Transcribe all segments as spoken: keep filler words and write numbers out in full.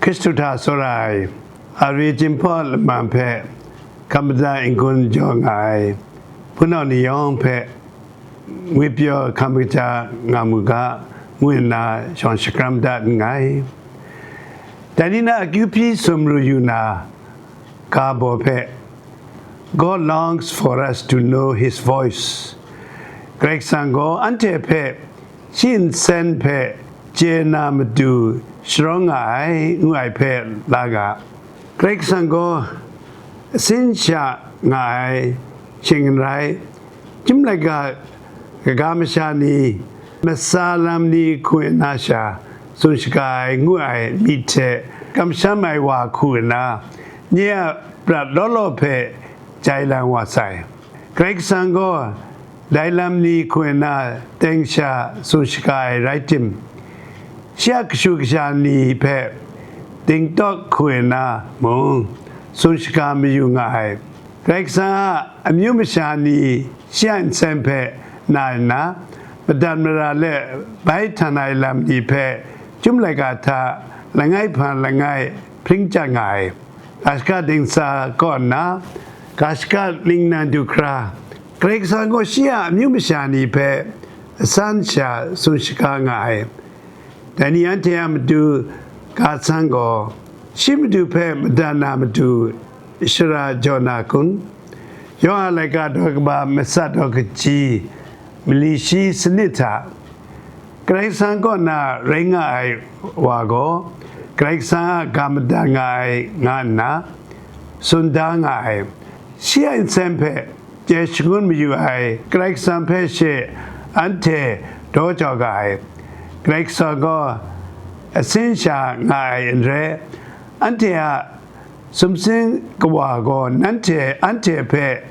Hkristu hta tsawra ai, Ari Jinghpaw Laman hpe hkam madat n-gun jaw nga ai hpunau ni yawng hpe ngwipyaw hkam kaja nga mu ga, ngu nna shawng shakram dat nngai. Dai ni na akyu hpyi sumru yu na, ga baw hpe, "God longs for us to know His voice." Karai Kasang gaw anhte hpe shi nsen hpe chye na matu sharawng nga ai, ngu ai hpe la ga. Karai Kasang gaw asin sha nga ai, shing n rai, chyum laika kaga masha ni, matsa lam ni hku nna sha tsun shaga ai ngu ai myit hte kamsham ai wa hku nna, nye a prat law law hpe jai lang wa sai. Karai Kasang gaw dai lam ni hku nna teng sha tsun shaga ai rai tim, shi a kashu kasha ni hpe dingtawk hku nna mung tsun shaga mayu nga ai. Karai Kasang a amyu masha ni shi a nsen hpe na nna, madat mara let bai htan ai lam ni hpe chyum laika hta langai hpan langai hpring chyat nga ai. Ga shaka dingsa kaw nna, ga shaka ningnan du hkra, Karai Kasang gaw shi a amyu masha ni hpe asan sha tsun shaga nga ai. Dai ni anhte a matu ga san gaw, shi matu hpe madat na matu shara jaw na kun? Yawhan a laika daw kaba matsat daw kaji mali shi sanit hta, Karai Kasang kaw na rai nga ai wa gaw, Karai Kasang a ga madat nga ai nga nna, tsun da nga ai. Shi a nsen hpe chye shangun mayu ai Karai Kasang hpe she anhte daw jau ga ai. Karai Kasang gaw asin sha nga ai n rai, anhte a sumsing kawa gaw nanhte anhte hpe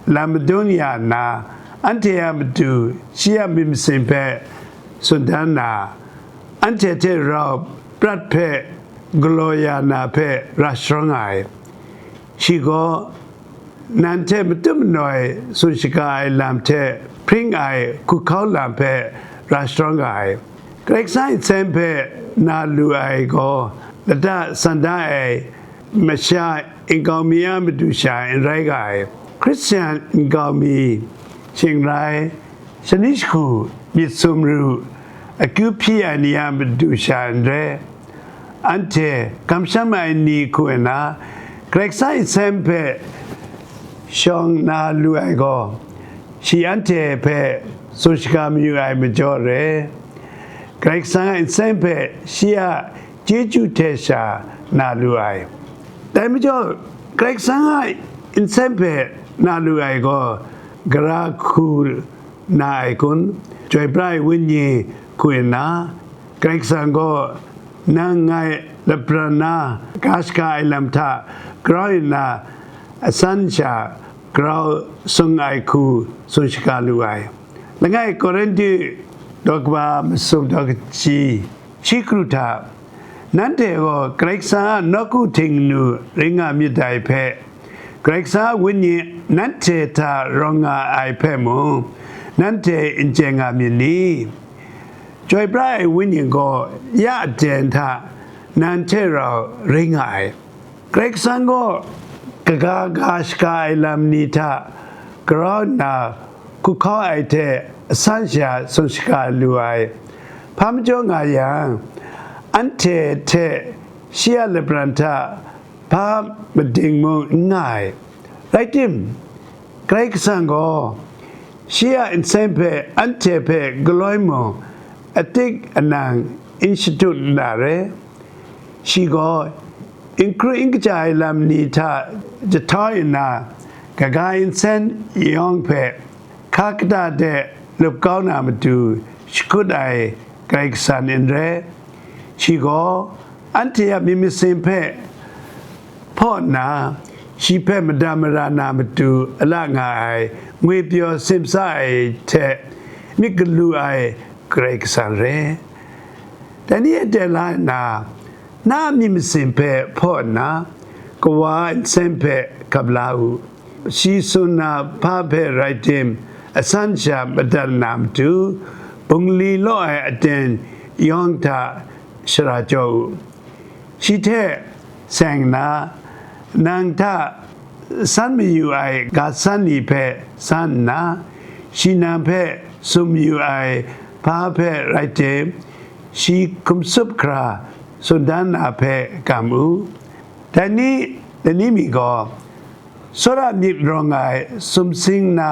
lam madun ya nna, anhte a matu shi a myit masin hpe tsun dan nna, anhte hte rau prat hpe galaw ya na hpe ra sharawng ai. Shi gaw, nan hte matut manoi tsun shaga ai lam hte hpring ai hkuhkau lam hpe ra sharawng ga ai. Karai Kasang nsen hpe na lu ai gaw, lata san da ai masha nkau mi a matu sha n rai ga ai. Hkristu nkau mi, shing rai, shani shagu, myit sumru, akyu hpyi ai ni a matu sha n rai, anhte kamsham ai ni hku nna, Karai Kasang nsen hpe shawng na lu ai gaw, shi anhte hpe tsun shaga mayu ai majaw re, Karai Kasang a nsen hpe shi a chyeju hte sha na lu ai. Dai majaw, Karai Kasang a nsen hpe na lu ai gaw, gara hku na ai kun? Chyoi pra ai Wenyi hku nna, Karai Kasang gaw nang ngai lapran na ga shaga ai lam hta grau nna, asan sha grau sung ai hku tsun shaga lu ai. Langai Korinhtu daw kaba masum daw kaji shi kru hta, nanhte gaw Karai Kasang a nawku htingnu ring nga myit dai hpe, Karai Kasang a Wenyi nanhte hta rawng nga ai hpe mung, nanhte n chye nga myit ni? Chyoi pra ai Wenyi gaw ya aten hta nan hte rau ring nga ai. Karai Kasang gaw kaga ga shaga ai lam ni hta grau nna hkuhkau ai hte asan sha tsun shaga lu ai. Hpa majaw nga yang, anhte hte shi a lapran hta hpa mading mung n nga ai. Rai tim, Karai Kasang gaw shi a nsen hpe anhte hpe galoi mung atik anang n shadut na re. Shi gaw n hkru n kaja ai lam ni hta jahtau nna, kaga nsen yawng hpe hka kata de lup kau na matu shakut ai Karai Kasang n rai. Shi gaw anhte a myit masin hpe hpaw nna, shi hpe mada mara na matu ala nga ai ngwi pyaw simsa ai hte myit galu ai Karai Kasang re. Dai ni e teng la nna, na a myit masin hpe hpaw nna, Kawa a nsen hpe hkap la u. Shi tsun na hpa hpe rai tim, asan sha madat na matu, bungli law ai aten yawng hta shara jaw u. Shi hte seng nna, nang hta san mayu ai ga san ni hpe san nna, shi nang hpe sum yu ai hpa hpe rai tim, shi hkum tsup hkra tsun dan na hpe gam u. Dai ni lani mi gaw, tsawra myit rawng ai sumsing na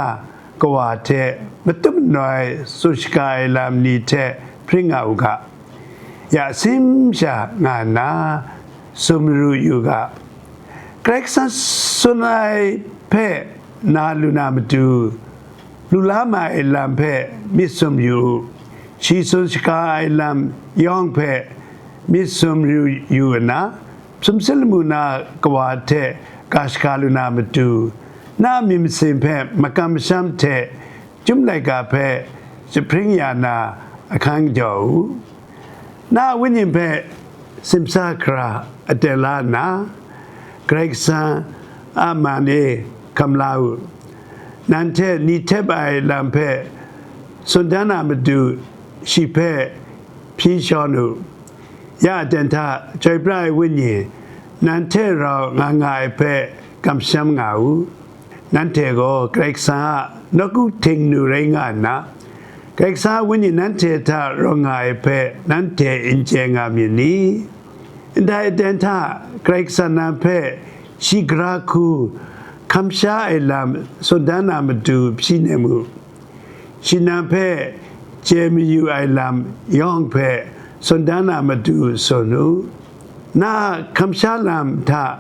kawa hte matut manoi tsun shaga ai lam ni hte hpring nga u ga, ya simsha nga nna sum ru yu ga. Karai Kasang tsun ai hpe na lu na matu, lu la ma ai lam hpe myit sum yu u. Shi tsun shaga ai lam yawng hpe myit sum ru yu nna, sumsing lamu na kawa hte ga shaga lu na matu, na myit masin hpe makam masham hte chyum laika hpe jahpring ya na ahkang jaw u. Na a wenyi hpe simsa hkra aten la nna, Karai Kasang a man e hkam la u. Nang hte ni htep ai lam hpe tsun dan a matu, shi hpe hpyi shawn u. Ya aten hta, Chyoi Pra ai Wenyi nang hte rau nga nga ai hpe kamsham nga u. Nanhte gaw Karai Kasang a nawku htingnu rai nga nna, Karai Kasang a Wenyi nanhte hta rawng nga ai hpe nanhte n chye nga myit ni? Ndai aten hta, Karai Kasang nang hpe shi gara hku hkam sha ai lam tsun dan na matu hpyi nem u. Shi nang hpe chye mayu ai lam yawng hpe tsun dan na matu tsun u. Na a hkam sha lam hta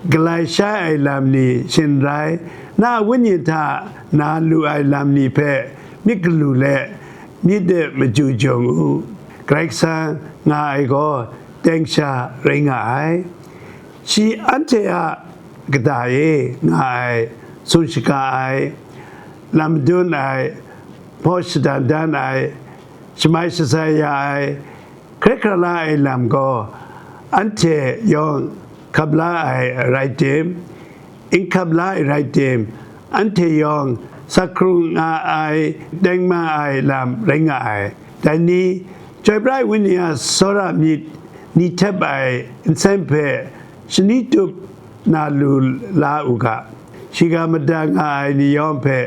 galai shai ai lam ni shin rai, na a wenyi hta na lu ai lam ni hpe myit galu let myit de maju jung u. Karai Kasang nga ai gaw teng sha rai nga ai. Shi anhte a kata e nga ai, tsun shaga ai, lam madun ai, hpaw shadan dan ai, shamai shatsai ya ai, hkrai hkra la ai lam gaw, anhte yawng hkap la ai rai tim, n hkap la ai rai tim, anhte yawng sa hkrung nga ai, tengman ai lam rai nga ai. Dai ni, Chyoi Pra ai Wenyi a tsawra myit ni htep ai nsen hpe shani tup na lu la u ga. Shiga mada nga ai ni yawng hpe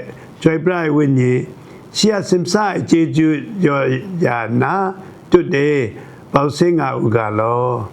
Chyoi Pra ai Wenyi, shi a simsa ai chyeju jaw ya nna, tut e bau sing nga u ga law.